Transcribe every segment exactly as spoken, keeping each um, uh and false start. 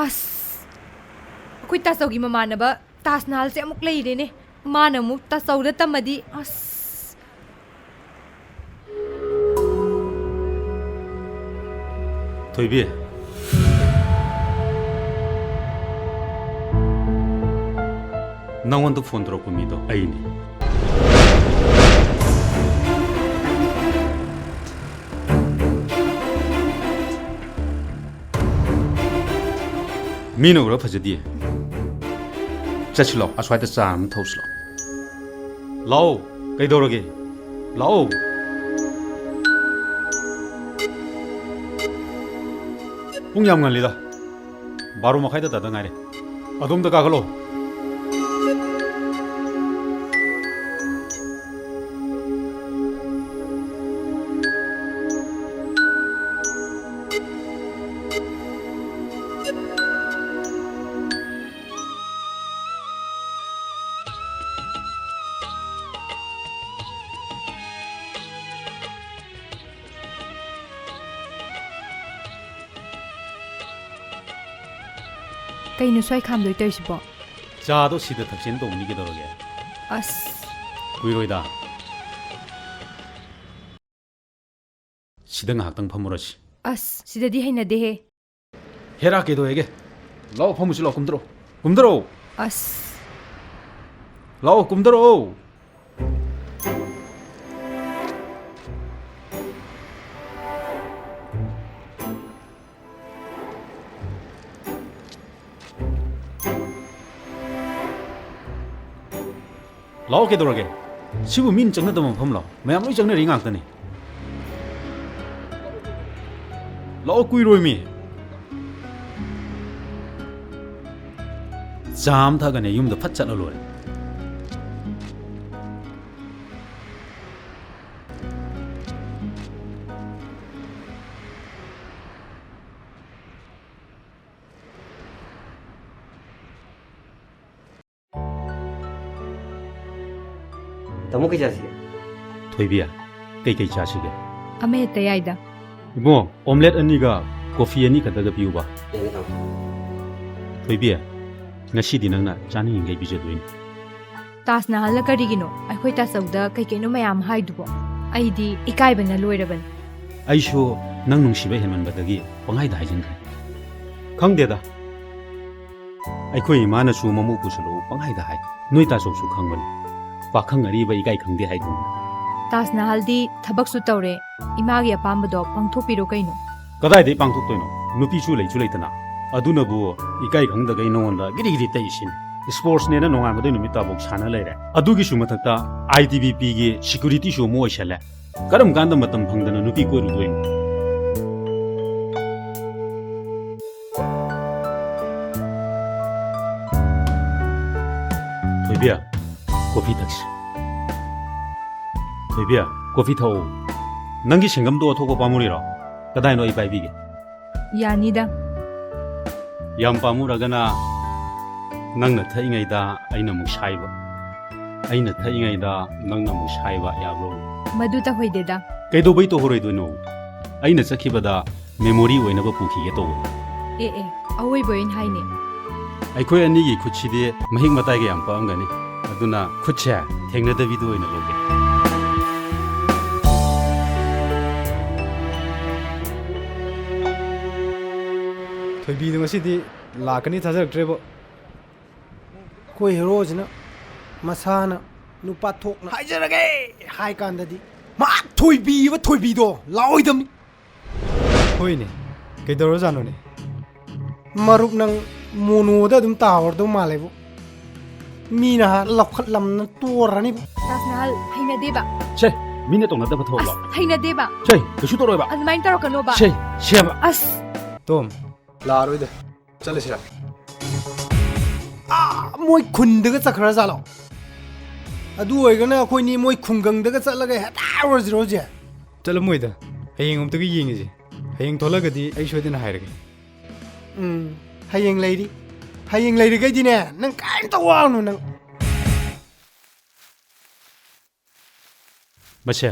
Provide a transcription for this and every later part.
ꯑꯁ, ꯑꯩꯈꯣꯏ ꯇꯥꯆꯧꯒꯤ ꯃꯃꯥꯟꯅꯕ ꯇꯥꯖ ꯅꯍꯥꯜꯁꯦ ꯑꯃꯨꯛ ꯂꯩꯔꯦꯅꯦ꯫ ꯃꯥꯅ ꯑꯃꯨꯛ ꯇꯥꯆꯧꯗ ꯇꯝꯃꯗꯤ, ꯑꯁ꯫ ꯊꯣꯏꯕꯤ, ꯅꯪꯉꯣꯟꯗ ꯐꯣꯟ ꯇꯧꯔꯛꯄ ꯃꯤꯗꯣ ꯑꯩꯅꯤ꯫ ꯃꯤꯅ ꯎꯔ ꯐꯖꯗꯦ꯫ ꯆꯠꯁꯤ ꯂꯥꯛꯑꯣ, ꯑꯁ꯭ꯋꯥꯏꯗ ꯆꯥ ꯑꯃ ꯊꯛꯎꯁꯤ ꯂꯥꯛꯑꯣ꯫ ꯂꯥꯛꯑꯣ, ꯀꯩꯗꯧꯔꯒꯦ? ꯂꯥꯛꯑꯣ꯫ ꯄꯨꯡ ꯌꯥꯝ ꯉꯜꯂꯤꯗ꯫ ꯕꯥꯔꯣ ꯃꯈꯥꯏꯗ ꯇꯥꯗ ꯉꯥꯏꯔꯦ꯫ ꯑꯗꯣꯝꯗ ꯀꯥꯈꯠꯂꯣ꯫ ꯀꯩꯅꯣ ꯁ꯭ꯋꯥꯏ ꯈꯥꯝꯗꯣꯏ ꯇꯧꯔꯤꯁꯤꯕꯣ? ꯆꯥꯗꯣ ꯁꯤꯗ ꯊꯛꯁꯦꯅ ꯇꯧꯕꯅꯤ, ꯀꯩꯗꯧꯔꯒꯦ? ꯑꯁ꯫ ꯀꯨꯏꯔꯣꯏꯗ꯫ ꯁꯤꯗ ꯉꯥꯏꯍꯥꯛꯇꯪ ꯐꯝꯃꯨꯔꯁꯤ꯫ ꯑꯁ, ꯁꯤꯗꯗꯤ ꯍꯩꯅꯗꯦꯍꯦ꯫ ꯍꯦꯔꯥ, ꯀꯩꯗꯧꯋꯦꯒꯦ? ꯂꯥꯛꯑꯣ, ꯐꯝꯃꯨꯁꯤ ꯂꯥꯛꯑꯣ, ꯀꯨꯝꯊꯔꯛꯑꯣ꯫ ꯀꯨꯝꯊꯔꯛꯑꯣ꯫ ꯑꯁ꯫ ꯂꯥꯛꯑꯣ, ꯀꯨꯝꯊꯔꯛꯑꯣ꯫ ꯂꯥꯛꯑꯣ, ꯀꯩꯗꯧꯔꯒꯦ? ꯁꯤꯕꯨ ꯃꯤꯅ ꯆꯪꯅꯗꯕ ꯃꯐꯝꯂꯣ? ꯃꯌꯥꯝ ꯂꯣꯏ ꯆꯪꯅꯔꯤ ꯉꯥꯛꯇꯅꯤ꯫ ꯂꯥꯛꯑꯣ, ꯀꯨꯏꯔꯣꯏꯃꯤ꯫ ꯆꯥ ꯑꯃ ꯊꯛꯑꯒꯅꯦ ꯌꯨꯝꯗ ꯐꯠ ꯆꯠꯂ ꯂꯣꯏꯔꯦ꯫ ꯇꯥꯃꯣ, ꯀꯩ ꯆꯥꯁꯤꯒꯦ? ꯊꯣꯏꯕꯤ, ꯀꯩꯀꯩ ꯆꯥꯁꯤꯒꯦ? ꯑꯃ ꯍꯦꯛꯇ ꯌꯥꯏꯗ꯫ ꯏꯕꯨꯡꯉꯣ, omelette ꯑꯅꯤꯒ coffee ꯑꯅꯤ ꯈꯛꯇꯒ ꯄꯤꯌꯨꯕ꯫ ꯌꯥꯅꯤ, ꯇꯥꯃꯣ꯫ ꯊꯣꯏꯕꯤ, ꯉꯁꯤꯗꯤ ꯅꯪꯅ ꯆꯥꯅꯤꯡꯉꯤꯈꯩ ꯄꯤꯖꯗꯣꯏꯅꯤ꯫ ꯇꯥꯖ ꯅꯍꯥꯜꯅ ꯀꯔꯤꯒꯤꯅꯣ ꯑꯩꯈꯣꯏ ꯇꯥꯆꯧꯗ ꯀꯩ ꯀꯩꯅꯣ ꯃꯌꯥꯝ ꯍꯥꯏꯗꯨꯕꯣ? ꯑꯩꯗꯤ ꯏꯀꯥꯏꯕꯅ ꯂꯣꯏꯔꯕꯅꯤ꯫ ꯑꯩꯁꯨ ꯅꯪ ꯅꯨꯡꯁꯤꯕ ꯍꯦꯟꯃꯟꯕꯗꯒꯤ ꯄꯪꯍꯥꯏꯗ ꯍꯥꯏꯖꯤꯟꯈ꯭ꯔꯦ꯫ ꯈꯪꯗꯦꯗ, ꯑꯩꯈꯣꯏ ꯏꯃꯥꯅꯁꯨ "ꯃꯃꯧ ꯄꯨꯁꯜꯂꯛꯎ" ꯄꯪꯍꯥꯏꯗ ꯍꯥꯏ꯫ ꯅꯣꯏ ꯇꯥꯆꯧꯁꯨ ꯈꯪꯕꯅꯤ, ꯄꯥꯈꯪ ꯑꯔꯤꯕ ꯏꯀꯥꯏ ꯈꯪꯗꯦ ꯍꯥꯏꯗꯨꯅꯤ꯫ ꯇꯥꯖ ꯅꯍꯥꯜꯗꯤ ꯊꯕꯛꯁꯨ ꯇꯧꯔꯦ, ꯏꯃꯥꯒꯤ ꯑꯄꯥꯝꯕꯗꯣ ꯄꯥꯡꯊꯣꯛꯄꯤꯔꯣ ꯀꯩꯅꯣ꯫ ꯀꯗꯥꯏꯗꯩ ꯄꯥꯡꯊꯣꯛꯇꯣꯏꯅꯣ? ꯅꯨꯄꯤꯁꯨ ꯂꯩꯁꯨ ꯂꯩꯇꯅ꯫ ꯑꯗꯨꯅꯕꯨ ꯏꯀꯥꯏ ꯈꯪꯗꯈꯩ ꯅꯉꯣꯟꯗ ꯒꯤꯔꯤ ꯒꯤꯔꯤ ꯇꯛꯏꯁꯤꯅꯤ꯫ ꯁ꯭ꯄꯣꯔꯠꯁꯅꯦꯅ ꯅꯣꯡꯉꯥꯟꯕꯗꯩ ꯅꯨꯃꯤꯠ ꯇꯥꯐꯥꯎ ꯁꯥꯟꯅ ꯂꯩꯔꯦ꯫ ꯑꯗꯨꯒꯤꯁꯨ ꯃꯊꯛꯇ ꯑꯥꯏ ꯇꯤ ꯕꯤ ꯄꯤꯒꯤ ꯁꯦꯀ꯭ꯌꯨꯔꯤꯇꯤꯁꯨ ꯑꯃꯨꯛ ꯑꯣꯏꯁꯜꯂꯦ꯫ ꯀꯔꯝ ꯀꯥꯟꯗ ꯃꯇꯝ ꯐꯪꯗꯅ ꯅꯨꯄꯤ ꯀꯣꯏꯔꯨꯗꯣꯏꯅꯣ? ꯊꯣꯏꯕꯤ, ꯀꯣꯐꯤ ꯊꯛꯁꯤ꯫ ꯊꯣꯏꯕꯤ, ꯀꯣꯐꯤ ꯊꯛꯑꯣ꯫ ꯅꯪꯒꯤ ꯁꯦꯡꯒꯝꯗꯣ ꯑꯊꯣꯛꯄ ꯄꯥꯝꯃꯨꯔꯤꯔꯣ? ꯀꯗꯥꯏꯅꯣ, ꯑꯩ ꯄꯥꯏꯕꯤꯒꯦ꯫ ꯌꯥꯅꯤꯗ꯫ ꯌꯥꯝ ꯄꯥꯝꯃꯨꯔꯒꯅ ꯅꯪꯅ ꯊꯛꯏꯉꯩꯗ ꯑꯩꯅ ꯑꯃꯨꯛ ꯁꯥꯏꯕ, ꯑꯩꯅ ꯊꯛꯏꯉꯩꯗ ꯅꯪꯅ ꯑꯃꯨꯛ ꯁꯥꯏꯕ, ꯌꯥꯕ꯭ꯔꯣ? ꯃꯗꯨ ꯇꯧꯍꯩꯗꯦꯗ꯫ ꯀꯩꯗꯧꯕꯩ ꯇꯧꯍꯧꯔꯣꯏꯗꯣꯏꯅꯣ? ꯑꯩꯅ ꯆꯠꯈꯤꯕꯗ ꯃꯦꯃꯣꯔꯤ ꯑꯣꯏꯅꯕ ꯄꯨꯈꯤꯒꯦ ꯇꯧꯕ꯫ ꯑꯦ ꯑꯦ, ꯑꯋꯣꯏꯕ ꯑꯣꯏꯅ ꯍꯥꯏꯅꯦ꯫ ꯑꯩꯈꯣꯏ ꯑꯅꯤꯒꯤ ꯈꯨꯠꯁꯤꯗꯤ ꯃꯍꯤꯛ ꯃꯇꯥꯏꯒ ꯌꯥꯝ ꯄꯛꯑꯝꯒꯅꯤ꯫ ꯑꯗꯨꯅ ꯈꯨꯠꯁꯦ ꯊꯦꯡꯅꯗꯕꯤꯗ ꯑꯣꯏꯅ ꯂꯧꯒꯦ꯫ ꯊꯣꯏꯕꯤꯗꯣ ꯉꯁꯤꯗꯤ ꯂꯥꯛꯀꯅꯤ ꯊꯥꯖꯔꯛꯇ꯭ꯔꯦꯕꯣ꯫ ꯑꯩꯈꯣꯏ ꯍꯦꯔꯣꯁꯤꯅ ꯃꯁꯥꯅ ꯅꯨꯄꯥ ꯊꯣꯛꯅ ꯍꯥꯏꯖꯔꯒꯦ ꯍꯥꯏ ꯀꯥꯟꯗꯗꯤ ꯃꯥ ꯊꯣꯏꯕꯤꯕ ꯊꯣꯏꯕꯤꯗꯣ ꯂꯥꯛꯑꯣꯏꯗꯕꯅꯤ꯫ ꯍꯣꯏꯅꯦ, ꯀꯩꯗꯧꯔꯖꯥꯠꯅꯣꯅꯦ? ꯃꯔꯨꯞ, ꯅꯪ ꯃꯣꯅꯣꯗ ꯑꯗꯨꯝ ꯇꯥꯍꯧꯔꯗꯧ ꯃꯥꯜꯂꯦꯕꯨ꯫ ꯃꯤꯅ ꯍꯥ ꯂꯧꯈꯠꯂꯝꯅ ꯇꯣꯔꯅꯤꯕꯨ꯫ ꯇꯥꯖ ꯃꯍꯜ, ꯍꯩꯅꯗꯦꯕ꯫ ꯁꯦ, ꯃꯤꯅ ꯇꯧꯅꯗꯕ ꯊꯕꯛꯂꯣ? ꯑꯁ, ꯍꯩꯅꯗꯦꯕ꯫ ꯁꯦ, ꯀꯩꯁꯨ ꯇꯧꯔꯣꯏꯕ꯫ ꯑꯗꯨꯃꯥꯏꯅ ꯇꯧꯔꯛꯀꯅꯣꯕ꯫ ꯁꯦ, ꯁꯦꯕ꯫ ꯑꯁ꯫ ꯇꯣꯝ, ꯂꯥꯛꯑꯔꯣꯏꯗ꯫ ꯆꯠꯂꯁꯤꯔ? ꯑꯥ, ꯃꯣꯏ ꯈꯨꯟꯗꯒ ꯆꯠꯈ꯭ꯔꯖꯥꯠꯂꯣ? ꯑꯗꯨ ꯑꯣꯏꯔꯒꯅ ꯑꯩꯈꯣꯏꯅꯤ ꯃꯣꯏ ꯈꯨꯡꯒꯪꯗꯒ ꯆꯠꯂꯒ ꯍꯦꯛꯇ ꯍꯥꯏꯔꯨꯔꯁꯤꯔꯣ ꯍꯧꯖꯤꯛ? ꯆꯠꯂꯝꯃꯣꯏꯗ꯫ ꯍꯌꯦꯡ ꯑꯃꯨꯛꯇꯒ ꯌꯦꯡꯉꯁꯤ꯫ ꯍꯌꯦꯡ ꯊꯣꯛꯂꯛꯑꯒꯗꯤ ꯑꯩ ꯁꯣꯏꯗꯅ ꯍꯥꯏꯔꯒꯦ꯫ ꯎꯝ, ꯍꯌꯦꯡ ꯂꯩꯔꯤ꯫ ꯍꯌꯦꯡ ꯂꯩꯔꯤꯈꯩꯗꯤꯅꯦ, ꯅꯪ ꯀꯔꯤꯝꯇ ꯋꯥꯒꯅꯨ ꯅꯪ꯫ ꯃꯁꯦ,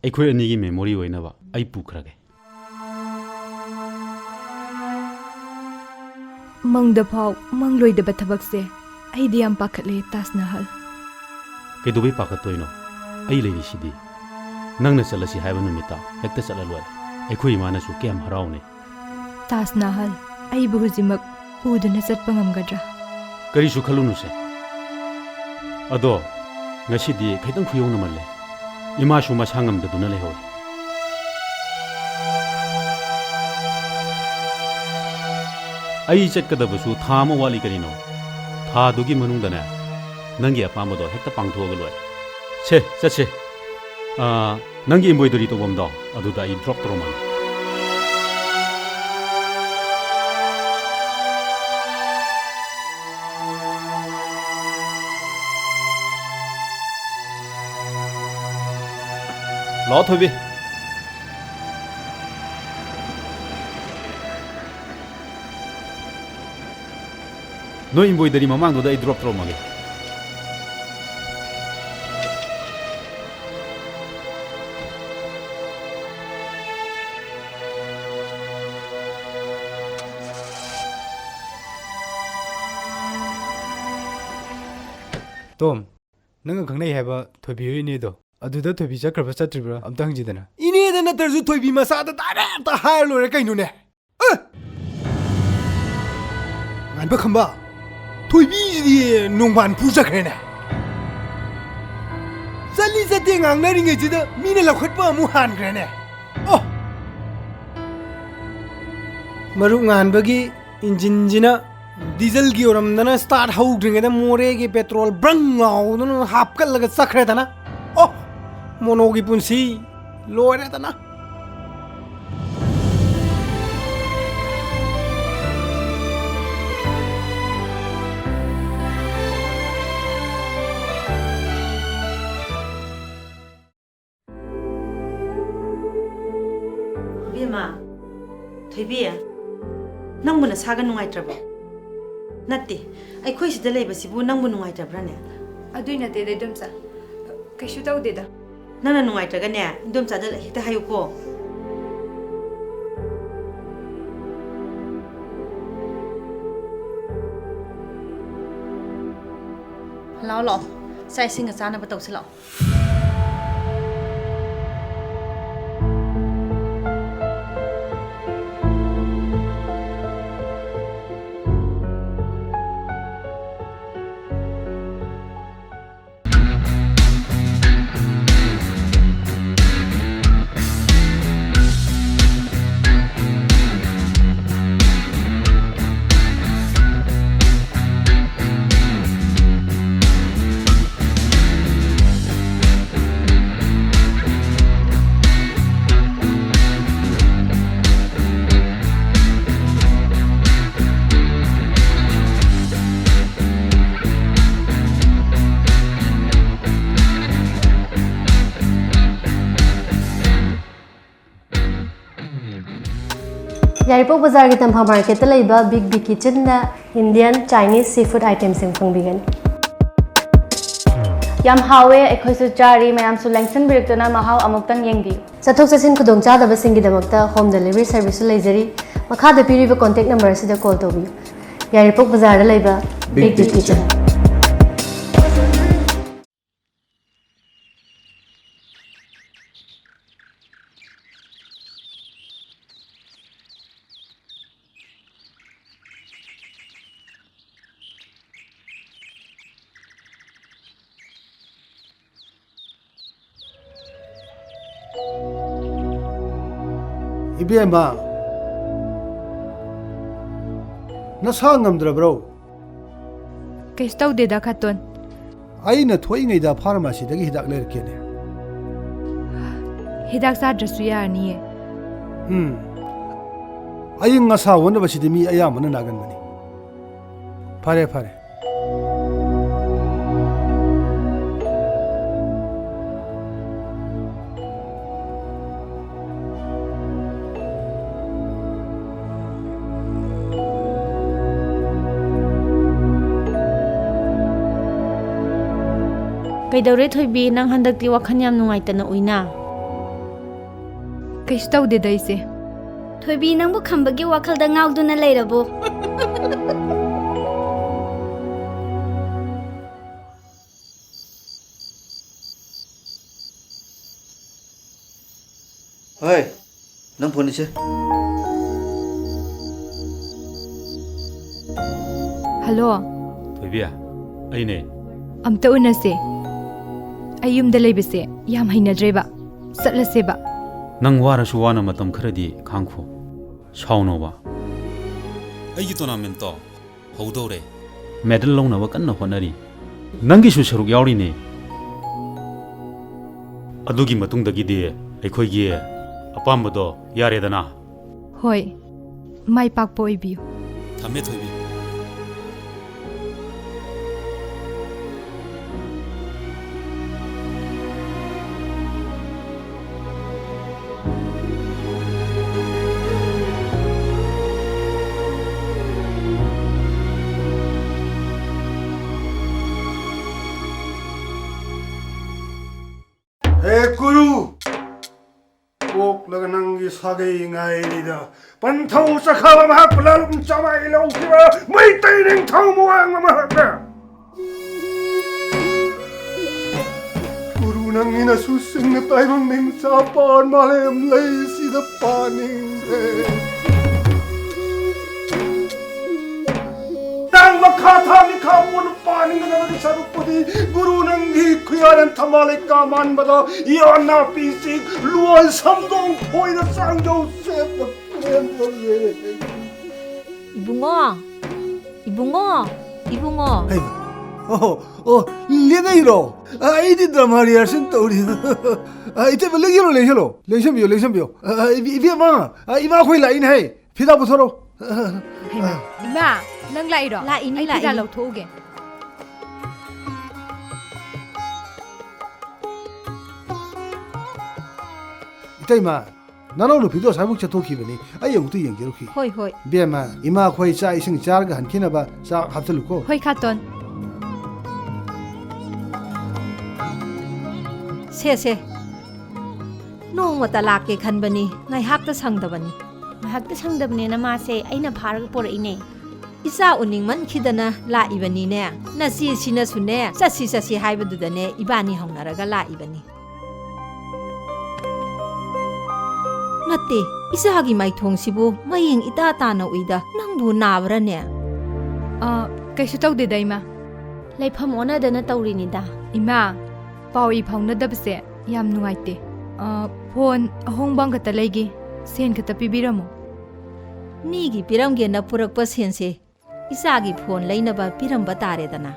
ꯑꯩꯈꯣꯏ ꯑꯅꯤꯒꯤ ꯃꯦꯃꯣꯔꯤ ꯑꯣꯏꯅꯕ ꯑꯩ ꯄꯨꯈ꯭ꯔꯒꯦ꯫ ꯃꯪꯗ ꯐꯥꯎ ꯃꯪꯂꯣꯏꯗꯕ ꯊꯕꯛꯁꯦ꯫ ꯑꯩꯗꯤ ꯌꯥꯝ ꯄꯥꯈꯠꯂꯦ, ꯇꯥꯖ ꯅꯍꯜ꯫ ꯀꯩꯗꯧꯕꯩ ꯄꯥꯈꯠꯇꯣꯏꯅꯣ? ꯑꯩ ꯂꯩꯔꯤꯁꯤꯗꯤ꯫ ꯅꯪꯅ ꯆꯠꯂꯁꯤ ꯍꯥꯏꯕ ꯅꯨꯃꯤꯠꯇ ꯍꯦꯛꯇ ꯆꯠꯂ ꯂꯣꯏꯔꯦ꯫ ꯑꯩꯈꯣꯏ ꯏꯃꯥꯅꯁꯨ ꯀꯌꯥꯝ ꯍꯔꯥꯎꯅꯤ꯫ ꯇꯥꯖ ꯅꯍꯜ, ꯑꯩꯕꯨ ꯍꯧꯖꯤꯛꯃꯛ ꯄꯨꯗꯨꯅ ꯆꯠꯄ ꯉꯝꯒꯗ꯭ꯔꯥ? ꯀꯔꯤꯁꯨ ꯈꯜꯂꯨꯅꯨꯁꯦ꯫ ꯑꯗꯣ ꯉꯁꯤꯗꯤ ꯈꯤꯇꯪ ꯈꯨꯌꯧꯅꯃꯜꯂꯦ꯫ ꯏꯃꯥꯁꯨ ꯃꯁꯥ ꯉꯝꯗꯗꯨꯅ ꯂꯩꯍꯧꯔꯦ꯫ ꯑꯩ ꯆꯠꯀꯗꯕꯁꯨ ꯊꯥ ꯑꯃ ꯋꯥꯠꯂꯤ ꯀꯔꯤꯅꯣ? ꯊꯥꯗꯨꯒꯤ ꯃꯅꯨꯡꯗꯅꯦ, ꯅꯪꯒꯤ ꯑꯄꯥꯝꯕꯗꯣ ꯍꯦꯛꯇ ꯄꯥꯡꯊꯣꯛꯑꯒ ꯂꯣꯏꯔꯦ꯫ ꯁꯦ, ꯆꯠꯁꯦ꯫ ꯑꯥ, ꯅꯪꯒꯤ embroidery ꯇꯧꯐꯝꯗꯣ ꯑꯗꯨꯗ ꯑꯩ drop ꯇꯧꯔꯝꯃꯒꯦ꯫ ꯂꯥꯛꯑꯣ, ꯊꯣꯏꯕꯤ꯫ ꯅꯣꯏ embroidery ꯃꯃꯥꯡꯗꯨꯗ ꯑꯩ drop ꯇꯧꯔꯝꯃꯒꯦ꯫ ꯇꯣꯝ, ꯅꯪꯒ ꯈꯪꯅꯩ ꯍꯥꯏꯕ ꯊꯣꯏꯕꯤ ꯍꯣꯏ ꯏꯅꯦꯗꯣ, ꯑꯗꯨꯗ ꯊꯣꯏꯕꯤ ꯆꯠꯈ꯭ꯔꯕ ꯆꯠꯇ꯭ꯔꯤꯕ꯭ꯔꯥ ꯑꯝꯇ ꯍꯪꯁꯤꯗꯅ꯫ ꯏꯅꯦꯗ ꯅꯠꯇ꯭ꯔꯁꯨ ꯊꯣꯏꯕꯤ ꯃꯆꯥꯗ direct ꯍꯥꯏꯔ ꯂꯣꯏꯔꯦ ꯀꯩꯅꯣꯅꯦ꯫ ꯑꯦ! ꯉꯥꯟꯕ ꯈꯝꯕ, ꯊꯣꯏꯕꯤꯁꯤꯗꯤ ꯅꯣꯡꯕꯥꯟ ꯄꯨ ꯆꯠꯈ꯭ꯔꯦꯅꯦ꯫ ꯆꯠꯂꯤ ꯆꯠꯇꯦ ꯉꯥꯡꯅꯔꯤꯉꯩꯁꯤꯗ ꯃꯤꯅ ꯂꯧꯈꯠꯄ ꯑꯃꯨꯛ ꯍꯥꯟꯈ꯭ꯔꯦꯅꯦ꯫ ꯑꯣ! ꯃꯔꯨꯞ ꯉꯥꯟꯕꯒꯤ ꯏꯟꯖꯤꯟꯁꯤꯅ ꯗꯤꯖꯜꯒꯤ ꯑꯣꯏꯔꯝꯗꯅ start ꯍꯧꯗ꯭ꯔꯤꯉꯩꯗ ꯃꯣꯔꯦꯒꯤ petrol ꯕ꯭ꯔꯪ ꯂꯥꯎꯗꯅ ꯍꯥꯞꯀꯠꯂꯒ ꯆꯠꯈ꯭ꯔꯦꯗꯅ꯫ ꯑꯣ! ꯃꯣꯅꯣꯒꯤ ꯄꯨꯟꯁꯤ ꯂꯣꯏꯔꯦꯗꯅ꯫ ꯏꯕꯦꯝꯃ, ꯊꯣꯏꯕꯤ, ꯅꯪꯕꯨ ꯅꯁꯥꯒ ꯅꯨꯡꯉꯥꯏꯇ꯭ꯔꯕꯣ? ꯅꯠꯇꯦ, ꯑꯩꯈꯣꯏ ꯁꯤꯗ ꯂꯩꯕꯁꯤꯕꯨ ꯅꯪꯕꯨ ꯅꯨꯡꯉꯥꯏꯇꯕ꯭ꯔꯥꯅꯦ? ꯑꯗꯨꯏ ꯅꯠꯇꯦꯗ, ꯏꯗꯣꯝꯆꯥ꯫ ꯀꯩꯁꯨ ꯇꯧꯗꯦꯗ꯫ ꯅꯪꯅ ꯅꯨꯡꯉꯥꯏꯇ꯭ꯔꯒꯅꯦ, ꯏꯗꯣꯝꯆꯥꯗ ꯍꯦꯛꯇ ꯍꯥꯏꯌꯨꯀꯣ꯫ ꯂꯥꯛꯑꯣ, ꯂꯥꯛꯑꯣ, ꯆꯥꯛ ꯏꯁꯤꯡꯒ ꯆꯥꯅꯕ ꯇꯧꯁꯤ, ꯂꯥꯛꯑꯣ꯫ ꯌꯥꯏꯔꯤꯄꯣꯛ ꯕꯖꯥꯔꯒꯤ ꯇꯝꯐꯥ ꯃꯥꯔꯀꯦꯠꯇ ꯂꯩꯕ ꯕꯤꯛ ꯕꯤ ꯀꯤꯆꯟꯗ Indian, Chinese, seafood itemꯁꯤꯡ ꯐꯪꯕꯤꯒꯅꯤ꯫ ꯌꯥꯝ ꯍꯥꯎꯋꯦ, ꯑꯩꯈꯣꯏꯁꯨ ꯆꯥꯔꯤ, ꯃꯌꯥꯝꯁꯨ ꯂꯦꯡꯁꯤꯟꯕꯤꯔꯛꯇꯨꯅ ꯃꯍꯥꯎ ꯑꯃꯨꯛꯇꯪ ꯌꯦꯡꯕꯤꯌꯨ꯫ ꯆꯠꯊꯣꯛ ꯆꯠꯁꯤꯟ ꯈꯨꯗꯣꯡꯆꯥꯗꯕꯁꯤꯡꯒꯤꯗꯃꯛꯇ home delivery serviceꯁꯨ ꯂꯩꯖꯔꯤ꯫ ꯃꯈꯥꯗ ꯄꯤꯔꯤꯕ contact number ꯑꯁꯤꯗ call ꯇꯧꯕꯤꯌꯨ꯫ ꯌꯥꯏꯔꯤꯄꯣꯛ ꯕꯖꯥꯔꯗ ꯂꯩꯕ Big big Big big kitchen. Kitchen. ꯏꯕꯦꯝꯃ, ꯅꯁꯥ ꯉꯝꯗ꯭ꯔꯕ꯭ꯔꯣ? ꯀꯩꯁꯨ ꯇꯧꯗꯦꯗ, ꯈꯇꯣꯟ꯫ ꯑꯩꯅ ꯊꯣꯛꯏꯉꯩꯗ ꯐꯥꯔꯃꯥꯁꯤꯗꯒꯤ ꯍꯤꯗꯥꯛ ꯂꯩꯔꯛꯀꯦꯅꯦ꯫ ꯍꯤꯗꯥꯛ ꯆꯥꯗ꯭ꯔꯁꯨ ꯌꯥꯔꯅꯤꯌꯦ꯫ ꯎꯝ꯫ ꯑꯏꯪ ꯑꯁꯥ ꯑꯣꯟꯅꯕꯁꯤꯗꯤ ꯃꯤ ꯑꯌꯥꯝꯕꯅ ꯅꯥꯒꯟꯕꯅꯤ꯫ ꯐꯔꯦ, ꯐꯔꯦ꯫ ꯀꯩꯗꯧꯔꯦ ꯊꯣꯏꯕꯤ, ꯅꯪ ꯍꯟꯗꯛꯇꯤ ꯋꯥꯈꯜ ꯌꯥꯝ ꯅꯨꯡꯉꯥꯏꯇꯅ ꯎꯏꯅ? ꯀꯩꯁꯨ ꯇꯧꯗꯦꯗ ꯏꯆꯦ꯫ ꯊꯣꯏꯕꯤ, ꯅꯪꯕꯨ ꯈꯝꯕꯒꯤ ꯋꯥꯈꯜꯗ ꯉꯥꯎꯗꯨꯅ ꯂꯩꯔꯕꯣ? ꯍꯣꯏ, ꯅꯪ ꯐꯣꯟ ꯏꯁꯦ꯫ ꯍꯜꯂꯣ꯫ ꯊꯣꯏꯕꯤ, ꯑꯩꯅꯦ꯫ ꯑꯝꯇ ꯎꯅꯁꯦ꯫ ꯑꯩ ꯌꯨꯝꯗ ꯂꯩꯕꯁꯦ ꯌꯥꯝ ꯍꯩꯅꯗ꯭ꯔꯦꯕ꯫ ꯆꯠꯂꯁꯦꯕ꯫ ꯅꯪ ꯋꯥꯔꯁꯨ ꯋꯥꯅ ꯃꯇꯝ ꯈꯔꯗꯤ ꯈꯥꯡꯈꯣ꯫ ꯁꯥꯎꯅꯣꯕ꯫ ꯑꯩꯒꯤ ꯇꯣꯔꯅꯥꯃꯦꯟꯠꯇꯣ ꯍꯧꯗꯧꯔꯦ꯫ ꯃꯦꯗꯜ ꯂꯧꯅꯕ ꯀꯟꯅ ꯍꯣꯠꯅꯔꯤ꯫ ꯅꯪꯒꯤꯁꯨ ꯁꯔꯨꯛ ꯌꯥꯎꯔꯤꯅꯦ꯫ ꯑꯗꯨꯒꯤ ꯃꯇꯨꯡꯗꯒꯤꯗꯤ ꯑꯩꯈꯣꯏꯒꯤ ꯑꯄꯥꯝꯕꯗꯣ ꯌꯥꯔꯦꯗꯅ꯫ ꯍꯣꯏ, ꯃꯥꯏ ꯄꯥꯛꯄ ꯑꯣꯏꯕꯤꯌꯨ꯫ ꯊꯝꯃꯦ, ꯊꯣꯏꯕꯤ꯫ ꯍꯦ ꯀꯨꯔꯨ! ꯄꯣꯛꯂꯒ ꯅꯪꯒꯤ ꯁꯥꯒꯩ ꯉꯥꯏꯔꯤꯗ ꯄꯟꯊꯧ ꯆꯈꯥꯕ ꯃꯍꯥꯛꯄꯨ ꯂꯥꯂꯨꯝ ꯆꯥꯃꯥꯏ ꯂꯧꯈꯤꯕ ꯃꯩꯇꯩ ꯅꯤꯡꯊꯧ ꯃꯋꯥꯡꯕ ꯃꯍꯥꯛꯅ꯫ ꯀꯨꯔꯨ ꯅꯪꯒꯤ ꯅꯁꯨꯁꯤꯡꯅ ꯇꯥꯏꯕꯪ ꯅꯤꯡꯆꯥ ꯄꯥꯟ ꯃꯥꯂꯦꯝ ꯂꯩꯁꯤꯗ ꯄꯥꯅꯤꯡꯗ꯭ꯔꯦ꯫ ꯅꯪ ꯃꯈꯥ ꯊꯥ ꯃꯤꯈꯥ ꯄꯣꯟꯅ ꯄꯥꯅꯤꯡꯒꯗꯕꯒꯤ ꯁꯔꯨꯛꯄꯨꯗꯤ ꯒꯨꯔꯨ ꯅꯪꯒꯤ ꯈꯨꯌꯥꯔꯦꯟ ꯊꯝꯕꯥꯜ ꯂꯩꯀꯥ ꯃꯥꯟꯕꯗ ꯏꯌꯥ ꯅꯥꯄꯤꯁꯤꯡ ꯂꯨꯋꯥꯜ ꯁꯝꯗꯣꯡ ꯈꯣꯏꯅ ꯆꯥꯡꯖꯧ ꯁꯦꯝꯕ ꯄꯦꯟꯕ ꯂꯩ꯫ ꯏꯕꯨꯡꯉꯣ, ꯏꯕꯨꯡꯉꯣ, ꯏꯕꯨꯡꯉꯣ꯫ ꯍꯩꯃꯥ, ꯑꯣ, ꯑꯣ, ꯂꯦꯡꯉꯛꯏꯔꯣ? ꯑ, ꯑꯩꯗꯤ drama rehearsal ꯇꯧꯔꯤ꯫ ꯑ, ꯏꯇꯩꯃ, ꯂꯦꯡꯁꯤꯜꯂꯣ, ꯂꯦꯡꯁꯤꯜꯂꯣ꯫ ꯂꯦꯡꯁꯟꯕꯤꯌꯣ, ꯂꯦꯡꯁꯟꯕꯤꯌꯣ꯫ ꯑ, ꯏꯕꯦ-, ꯏꯕꯦꯝꯃ, ꯑ, ꯏꯃꯥꯈꯣꯏ ꯂꯥꯛꯏꯅꯦ ꯍꯥꯏ꯫ ꯐꯤꯗꯥ ꯄꯨꯊꯣꯔꯛꯑꯣ꯫ ꯍꯩꯃꯥ, ꯏꯃꯥ, ꯅꯪ ꯂꯥꯛꯏꯔꯣ? ꯂꯥꯛꯏꯅꯤ, ꯑꯩ ꯐꯤꯗꯥ ꯂꯥꯛꯏꯅꯤ꯫ ꯂꯧꯊꯣꯛꯎꯒꯦ꯫ ꯏꯇꯩꯃ, ꯅꯅꯥꯎ ꯅꯨꯄꯤꯗꯣ ꯑꯁ꯭ꯋꯥꯏꯐꯥꯎ ꯆꯠꯊꯣꯛꯈꯤꯕꯅꯤ꯫ ꯑꯩ ꯑꯃꯨꯛꯇ ꯌꯦꯡꯖꯔꯨꯈꯤ꯫ ꯍꯣꯏ, ꯍꯣꯏ꯫ ꯕꯦꯝꯃ, ꯏꯃꯥ ꯑꯩꯈꯣꯏ ꯆꯥꯛ ꯏꯁꯤꯡ ꯆꯥꯔꯒ ꯍꯟꯈꯤꯅꯕ ꯆꯥꯛ ꯍꯥꯞꯆꯜꯂꯨꯀꯣ꯫ ꯍꯣꯏ, ꯈꯥꯇꯣꯟ꯫ ꯁꯦ, ꯁꯦ꯫ ꯅꯣꯡꯃꯇ ꯂꯥꯛꯀꯦ ꯈꯟꯕꯅꯤ, ꯉꯥꯏꯍꯥꯛꯇ ꯁꯪꯗꯕꯅꯤ꯫ ꯉꯥꯏꯍꯥꯛꯇ ꯁꯪꯗꯕꯅꯦꯅ ꯃꯥꯁꯦ ꯑꯩꯅ ꯐꯥꯔꯒ ꯄꯣꯔꯛꯏꯅꯦ꯫ ꯏꯆꯥ ꯎꯅꯤꯡꯃꯟꯈꯤꯗꯅ ꯂꯥꯛꯏꯕꯅꯤꯅꯦ꯫ ꯅꯆꯦꯁꯤꯅꯁꯨꯅꯦ, ꯆꯠꯁꯤ ꯆꯠꯁꯤ ꯍꯥꯏꯕꯗꯨꯗꯅꯦ ꯏꯕꯥꯅꯤ ꯍꯧꯅꯔꯒ ꯂꯥꯛꯏꯕꯅꯤ꯫ ꯅꯠꯇꯦ, ꯏꯆꯥꯒꯤ ꯃꯥꯏꯊꯣꯡꯁꯤꯕꯨ ꯃꯌꯦꯡ ꯏꯇꯥ ꯇꯥꯅ ꯎꯏꯗ, ꯅꯪꯕꯨ ꯅꯥꯕ꯭ꯔꯥꯅꯦ? ꯑ, ꯀꯩꯁꯨ ꯇꯧꯗꯦꯗ, ꯏꯃꯥ꯫ ꯂꯩꯐꯝ ꯑꯣꯟꯅꯗꯅ ꯇꯧꯔꯤꯅꯤꯗ꯫ ꯏꯃꯥ, ꯄꯥꯎ ꯏ ꯐꯥꯎꯅꯗꯕꯁꯦ ꯌꯥꯝ ꯅꯨꯡꯉꯥꯏꯇꯦ꯫ ꯑ, ꯐꯣꯟ ꯑꯍꯣꯡꯕ ꯑꯃꯈꯛꯇ ꯂꯩꯒꯦ, ꯁꯦꯟ ꯈꯛꯇ ꯄꯤꯕꯤꯔꯝꯃꯨ꯫ ꯃꯤꯒꯤ ꯄꯤꯔꯝꯒꯦꯅ ꯄꯨꯔꯛꯄ ꯁꯦꯟꯁꯦ ꯏꯆꯥꯒꯤ ꯐꯣꯟ ꯂꯩꯅꯕ ꯄꯤꯔꯝꯕ ꯇꯥꯔꯦꯗꯅ꯫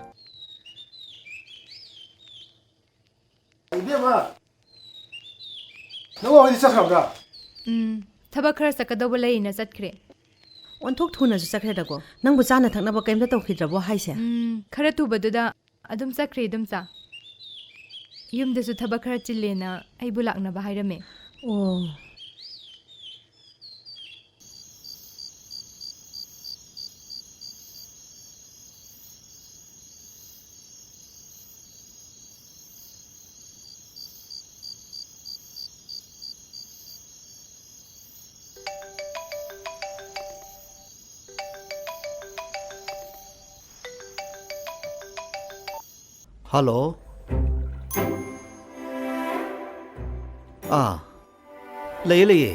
ꯏꯕꯦꯝꯃ, ꯅꯋꯥ ꯍꯣꯏꯗꯤ ꯆꯠꯈ꯭ꯔꯕ꯭ꯔꯥ? ꯎꯝ, ꯊꯕꯛ ꯈꯔ ꯆꯠꯀꯗꯧꯕ ꯂꯩꯌꯦꯅ ꯆꯠꯈ꯭ꯔꯦ꯫ ꯑꯣꯟꯊꯣꯛ ꯊꯨꯅꯁꯨ ꯆꯠꯈ꯭ꯔꯦꯗꯀꯣ꯫ ꯅꯪꯕꯨ ꯆꯥꯅ ꯊꯛꯅꯕ ꯀꯩꯝꯇ ꯇꯧꯈꯤꯗ꯭ꯔꯕꯣ ꯍꯥꯏꯁꯦ? ꯎꯝ, ꯈꯔ ꯊꯨꯕꯗꯨꯗ ꯑꯗꯨꯝ ꯆꯠꯈ꯭ꯔꯦ, ꯏꯗꯣꯝꯆꯥ꯫ ꯌꯨꯝꯗꯁꯨ ꯊꯕꯛ ꯈꯔ ꯆꯤꯜꯂꯦꯅ ꯑꯩꯕꯨ ꯂꯥꯛꯅꯕ ꯍꯥꯏꯔꯝꯃꯦ꯫ ꯑꯣ꯫ ꯍꯜꯂꯣ꯫ ꯑꯥ, ꯂꯩꯌꯦ, ꯂꯩꯌꯦ꯫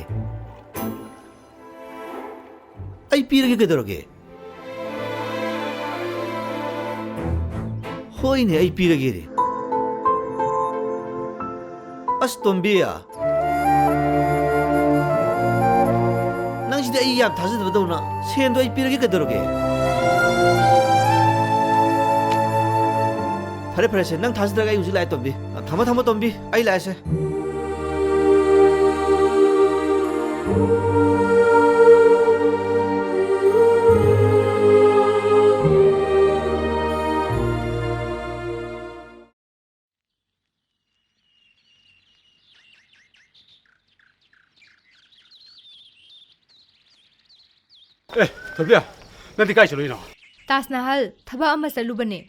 ꯑꯩ ꯄꯤꯔꯒꯦ, ꯀꯩꯗꯧꯔꯒꯦ? ꯍꯣꯏꯅꯦ, ꯑꯩ ꯄꯤꯔꯒꯦꯅꯦ꯫ ꯑꯁ, ꯇꯣꯝꯕꯤ, ꯅꯪꯁꯤꯗꯤ ꯑꯩ ꯌꯥꯝ ꯊꯥꯖꯗꯕꯗꯧꯅ꯫ ꯁꯦꯟꯗꯣ ꯑꯩ ꯄꯤꯔꯒꯦ, ꯀꯩꯗꯧꯔꯒꯦ? ꯐꯔꯦ, ꯐꯔꯦ, ꯁꯦ, ꯅꯪ ꯊꯥꯖꯗ꯭ꯔꯒ ꯑꯩ ꯍꯧꯖꯤꯛ ꯂꯥꯛꯑꯦ, ꯇꯣꯝꯕꯤ꯫ ꯊꯝꯃꯣ, ꯊꯝꯃꯣ, ꯇꯣꯝꯕꯤ, ꯑꯩ ꯂꯥꯛꯑꯦꯁꯦ꯫ ꯑꯦ, ꯊꯣꯏꯕꯤ, ꯅꯪꯗꯤ ꯀꯥꯏ ꯆꯠꯂꯨꯏꯅꯣ? ꯇꯥꯖ ꯃꯍꯜ ꯊꯕꯛ ꯑꯃ ꯆꯠꯂꯨꯕꯅꯦ꯫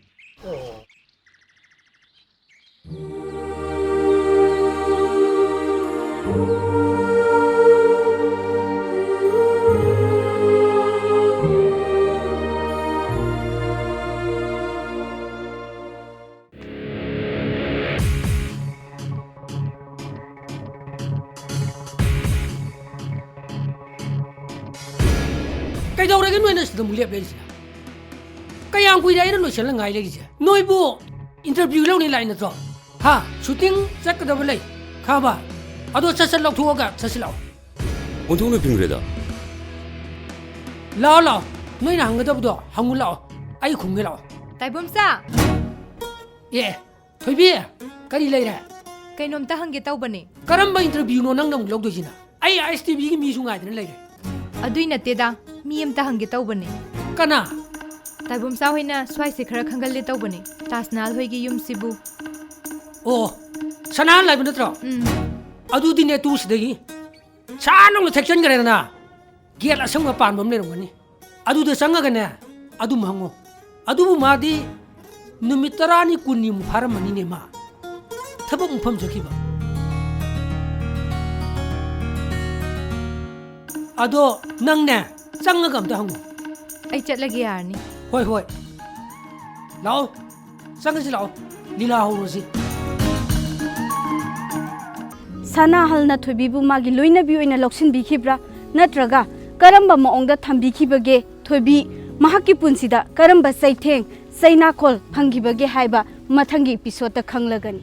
ꯀꯩꯗꯧꯔꯒꯦ ꯅꯣꯏꯅ ꯁꯤꯗ ꯑꯃꯨꯛ ꯂꯦꯞ ꯂꯩꯔꯤꯁꯤꯅ? ꯀꯌꯥꯝ ꯀꯨꯏꯔꯦ ꯑꯩꯅ ꯂꯣꯏꯁꯤꯜꯂ ꯉꯥꯏ ꯂꯩꯔꯤꯁꯦ? ꯅꯣꯏꯕꯨ interview ꯂꯧꯅꯤ ꯂꯥꯛꯏ ꯅꯠꯇ꯭ꯔꯣ? ꯍꯥ? Shooting ꯆꯠꯀꯗꯕ ꯂꯩ, ꯈꯪꯉꯕ? ꯑꯗꯣ ꯁꯠ ꯁꯠ ꯂꯧꯊꯣꯛꯑꯒ ꯆꯠꯁꯤ ꯂꯥꯛꯑꯣ꯫ ꯑꯣꯟꯊꯣꯛꯅ ꯐꯤꯡꯈ꯭ꯔꯦꯗ꯫ ꯂꯥꯛꯑꯣ, ꯂꯥꯛꯑꯣ, ꯅꯣꯏꯅ ꯍꯪꯒꯗꯕꯗꯣ ꯍꯪꯉꯨ ꯂꯥꯛꯑꯣ, ꯑꯩ ꯈꯨꯝꯒꯦ ꯂꯥꯛꯑꯣ꯫ ꯇꯥꯏꯕꯣꯝꯆꯥ! ꯑꯦ, ꯊꯣꯏꯕꯤ, ꯀꯔꯤ ꯂꯩꯔꯦ? ꯀꯩꯅꯣꯝꯇ ꯍꯪꯒꯦ ꯇꯧꯕꯅꯦ꯫ ꯀꯔꯝꯕ interview ꯅꯣ ꯅꯪꯅ ꯑꯃꯨꯛ ꯂꯧꯗꯣꯏꯁꯤꯅ? ꯑꯩ ISTV ꯒꯤ ꯃꯤꯁꯨ ꯉꯥꯏꯗꯅ ꯂꯩꯔꯦ꯫ ꯑꯗꯨꯏ ꯅꯠꯇꯦꯗ, ꯃꯤ ꯑꯝꯇ ꯍꯪꯒꯦ ꯇꯧꯕꯅꯦ꯫ ꯀꯅꯥ? ꯇꯥꯏꯕꯣꯝꯆꯥ ꯍꯣꯏꯅ ꯁ꯭ꯋꯥꯏꯁꯦ ꯈꯔ ꯈꯪꯒꯜꯂꯦ ꯇꯧꯕꯅꯦ, ꯇꯥꯖ ꯃꯍꯜ ꯍꯣꯏꯒꯤ ꯌꯨꯝꯁꯤꯕꯨ꯫ ꯑꯣ, ꯁꯅꯥꯍꯜ ꯍꯥꯏꯕ ꯅꯠꯇ꯭ꯔꯣ? ꯎꯝ꯫ ꯑꯗꯨꯗꯤꯅꯦ, ꯇꯨ ꯁꯤꯗꯒꯤ ꯁꯥ ꯂꯥꯎꯅ ꯊꯦꯛꯆꯟꯈ꯭ꯔꯦꯗꯅ, gate ꯑꯁꯪꯕ ꯄꯥꯟꯕ ꯑꯃ ꯂꯩꯔꯝꯒꯅꯤ, ꯑꯗꯨꯗ ꯆꯪꯉꯒꯅꯦ, ꯑꯗꯨꯝ ꯍꯪꯉꯣ꯫ ꯑꯗꯨꯕꯨ ꯃꯥꯗꯤ ꯅꯨꯃꯤꯠ ꯇꯔꯥꯅꯤ ꯀꯨꯟꯅꯤꯃꯨꯛ ꯐꯥꯔꯝꯃꯅꯤꯅꯦ ꯃꯥ ꯊꯕꯛ ꯃꯐꯝ ꯆꯠꯈꯤꯕ꯫ ꯑꯗꯣ ꯅꯪꯅꯦ, ꯆꯪꯉꯒ ꯑꯝꯇ ꯍꯪꯉꯣ꯫ ꯑꯩ ꯆꯠꯂꯒꯦ, ꯌꯥꯔꯅꯤ꯫ ꯍꯣꯏ, ꯍꯣꯏ꯫ ꯂꯥꯛꯑꯣ, ꯆꯪꯉꯁꯤ ꯂꯥꯛꯑꯣ, ꯂꯤꯂꯥ ꯍꯧꯔꯁꯤ꯫ ꯁꯅꯥꯍꯜꯅ ꯊꯣꯏꯕꯤꯕꯨ ꯃꯥꯒꯤ ꯂꯣꯏꯅꯕꯤ ꯑꯣꯏꯅ ꯂꯧꯁꯤꯟꯕꯤꯈꯤꯕ꯭ꯔꯥ? ꯅꯠꯇ꯭ꯔꯒ ꯀꯔꯝꯕ ꯃꯑꯣꯡꯗ ꯊꯝꯕꯤꯈꯤꯕꯒꯦ? ꯊꯣꯏꯕꯤ ꯃꯍꯥꯛꯀꯤ ꯄꯨꯟꯁꯤꯗ ꯀꯔꯝꯕ ꯆꯩꯊꯦꯡ, ꯆꯩꯅꯥꯈꯣꯜ ꯐꯪꯈꯤꯕꯒꯦ ꯍꯥꯏꯕ ꯃꯊꯪꯒꯤ episode ꯇ ꯈꯪꯂꯒꯅꯤ꯫